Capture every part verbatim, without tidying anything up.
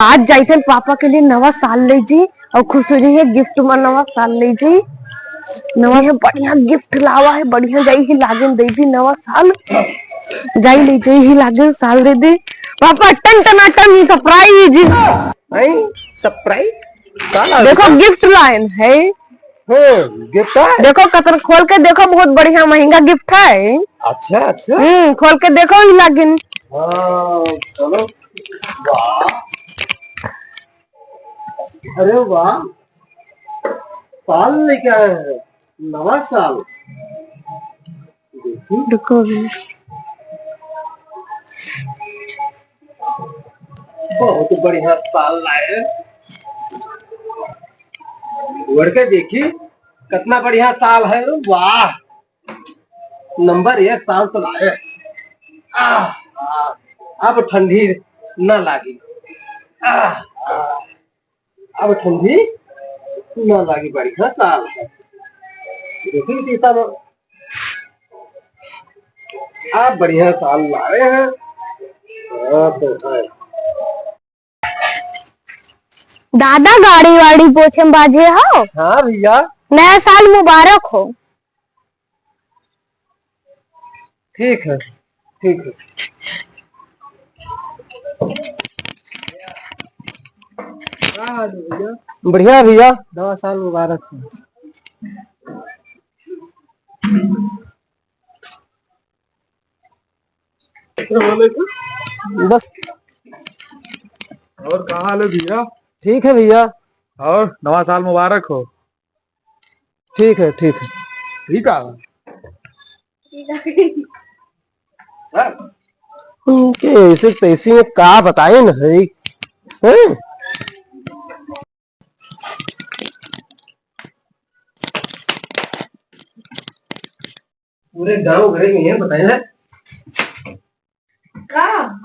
आज जाइथन पापा के लिए नवा साल ले जी, और खुश हो जाइए, gift में नवा साल ले जी। नवा है, बढ़िया gift लावा है, बढ़िया जाई ही लागेन दे दी नवा साल। जाई ले जाई ही लागेन साल दे दी। पापा टन टना टन surprise। हैं? Surprise? का लावे देखो बा? Gift लाएन है। हम्म, gift है? देखो कतन खोल के देखो, बहुत बढ़िया महंगा gift है। अच्छा, अच्छा। हम्म, खोल के देखो ही लागेन। हाँ, चलो। वाह। अरे वाह, साल लेके आए हैं, नवा साल। देखो। देखो अभी। बहुत बढ़िया साल लाए। उड़ के देखी, कितना बढ़िया साल है। वाह, नंबर एक साल तो लाए। आह, आह, अब ठंडी ना लागी। आह, आह, अब ठंडी ना लागी, बढ़िया साल है। देखी सीता में, आप बढ़िया साल ला रहे हैं। हाँ, तो है। दादा, गाड़ी वाड़ी पोछे में बाझे हो? हाँ भैया। नया साल मुबारक हो। ठीक है, ठीक है। का हाल है भैया? बढ़िया भैया। नवा साल मुबारक हो। बस। और का हाल है भैया? ठीक है भैया। और नवा साल मुबारक हो। ठीक है, ठीक है। ठीक है। उनके ऐसे तैसे में का बताए न है, हैं? पूरे गांव भरे में ये बताए ना। का?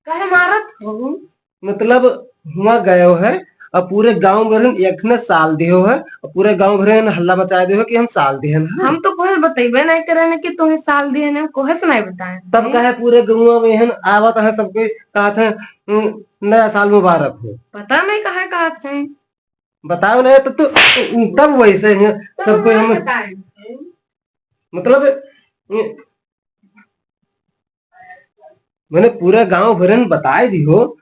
काहे मारत हो? मतलब, हुआ गयो है, अब पूरे गांव भरन एक ठने साल दियो है, अब पूरे गांव भरन हल्ला मचाए दियो है कि हम साल दिहन है। हम तो कोहे बतइबे नहीं करे न कि तुम्हें साल दिहन है, कोहे से नहीं बताए। तब काहे पूरे गांव में हन आवत है, सब कोई कहत है, "हम्म, नया साल मुबारक हो।" पता नहीं काहे कहत है। बताओ नहीं तो, तो तब वैसे ही तो सब कोई हम हमें बताए। मतलब, मैंने पूरा गांव भरन बताए दियो।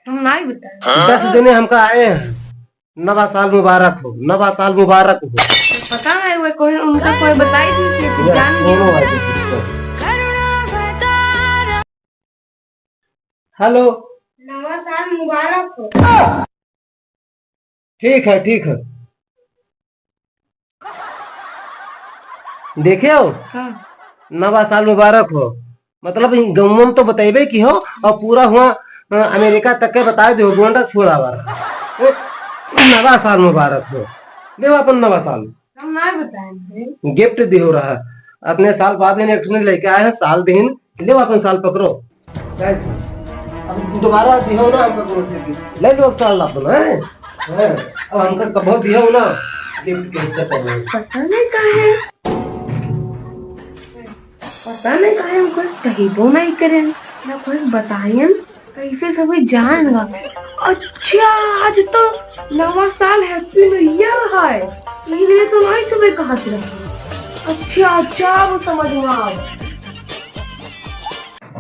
हम नहीं बताए। दस जने हमका आए हैं, "नवा साल मुबारक हो, नवा साल मुबारक हो।" पता नहीं वो कोई, उनका कोई बताई दी कि या जान कौन गया। वाला कुछ तो। हेलो। नवा साल मुबारक हो। ठीक है, ठीक है। देखे हो? हाँ। नवा साल मुबारक हो। मतलब, इन गाँव में तो बतइबे की हो, और पूरा हुआ, अ, अमेरिका तक के बताए दो, गोंडस फोड़ा बार। ए, नवा साल मुबारक हो। देवा अपन नवा साल। हम ना बताएंगे। Gift दियो रहा। अपने साल बाद में एक ठने लेके आए हैं, साल दिन। देवा अपन साल पकड़ो। अब दोबारा दिहो ना हमका कोनो चीज के। ले लो अब साल अपन, हैं? हैं? अब हमका कबो दिहो ना, gift के चक्कर में। पता नहीं काहे, पता नहीं काहे हमको कहिबो नहीं करे, ना कुछ बतायन, कैसे सभी जान गा। अच्छा, आज तो नवा साल Happy New Year है, इसीलिए तो नहीं सुबह कहत रहे। अच्छा, अच्छा, वो समझ में आवा।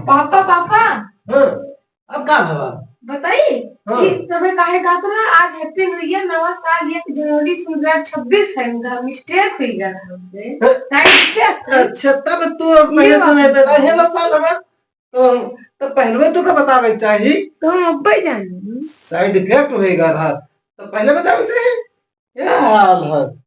पापा, पापा। हाँ, अब का भवा? बताई हाँ। कि तबे काहे कहत रहा, आज Happy New Year, नवा साल एक जनवरी सन दो हजार छब्बीस है, इनका mistake हुई गया था हमसे। हाँ। Thank you। अच्छा, तब तू अब ये पहले बात समय पे बताई। रहे लो साल हमार, तो हम, तब पहले तू का बतावे चाहिए। तो हम अब्बे जाने। Side effect होएगा रहा, तो पहले बतावे चाहिए। क्या हाल है?